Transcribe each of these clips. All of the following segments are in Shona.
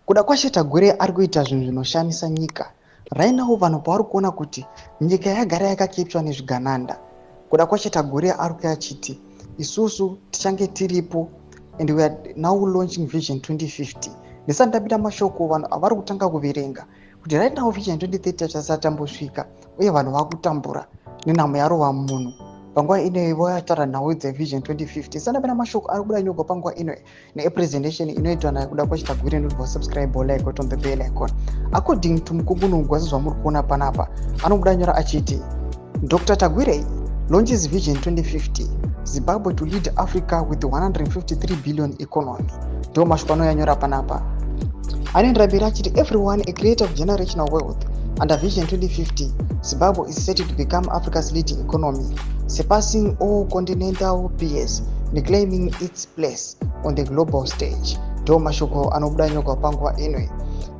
Kudakwashe Tagwirei ari kuita zvinhu zvinoshamisa nyika. Right now vanhu pavari kuona kuti nyika yagara yakakepchwa nezvigananda, Kudakwashe Tagwirei ari kuya achiti isusu tichange tiripo and we are now launching Vision 2050. Ndisati ndapinda mashoko, vanhu avari kutanga kuverenga kuti right now Vision 2030 achasati tambosvika, uye vanhu vakutambura nenhamo yarova munhu panguva inoyi. Voyataura nhau dzeVision 2050. Ndisati ndapinda mashoko ari kubuda nyogwa panguva inoyi nepresentation inoitwa naKudakwashe Tagwirei, ndobva subscribe, like, on the bell icon. According to Mukungunugwa, sezvamuri kuona panapa, anobuda nyora achiti, "Dr Tagwirei launches Vision 2050, Zimbabwe to lead Africa with 153 billion economy." Ndo mashoko anoyanyora panapa. Anoendera mberi achiti, "Everyone a creator of generational wealth. Under Vision 2050, Zimbabwe is set to become Africa's leading economy, surpassing all continental peers and claiming its place on the global stage." Ndo mashoko anobuda nyorwa panguva ino.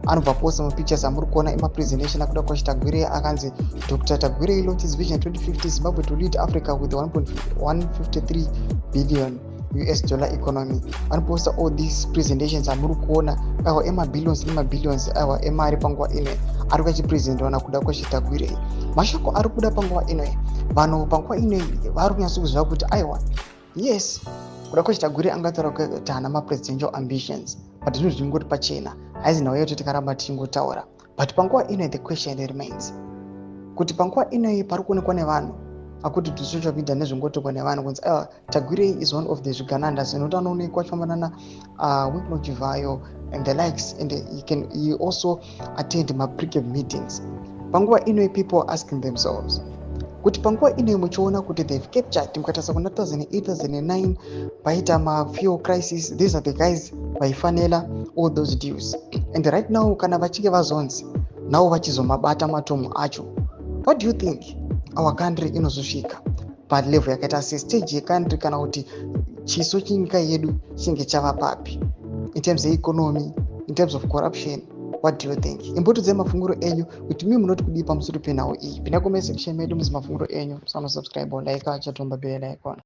Anobva posta mapictures amuri kuona emapresentation aKudakwashe Tagwirei, akanzi, "Dr Tagwirei launches Vision 2050, Zimbabwe to lead Africa with 1.153 billion US dollar economy." Anoposta all these presentations amuri kuona, aiwa, emabillions nemabillions, aiwa, emari panguva ino ari kuachipresentwa naKudakwashe Tagwirei. Mashoko ari kubuda panguva ino, vanhu panguva ino vari kunyatso kuziva kuti, aiwa, yes, Kudakwashe Tagwirei angataura kuti haana mapresidential ambitions, but zvinhu zvingori pachena, haizi nhau yekuti tikaramba tichingotaura. But panguva ino the question remains kuti panguva inoyi pari kuonekwa nevanhu akuti to social media nezvingotorwa nevanhu kunzi, aiwa, Tagwirei is one of the zvigananda zvinoti anoonekwa achifamba nana Wicknell Chivayo and the likes, and he also attend maprecab meetings. Panguva inoyi people are asking themselves kuti panguva inoyi muchiona kuti they've captured, mukatarisa kuna 2008, 2009 paita mafuel crisis, these are the guys vaifanela all those deals, and right now kana vachinge vazonzi navo vachizomabata matomu acho, what do you think our country inozosvika palevel yakaita sestage yecountry, kana kuti chiso chenyika yedu chinge chava papi in terms yeeconomy, in terms of corruption? What do you think? Imbotiudzai mafunguro enyu kuti mii munoti kudii pamusoro penhau iyi. Pinda comment section medu muzi mafunguro enyu. Musanosubscribe, like, chatomba bell icon.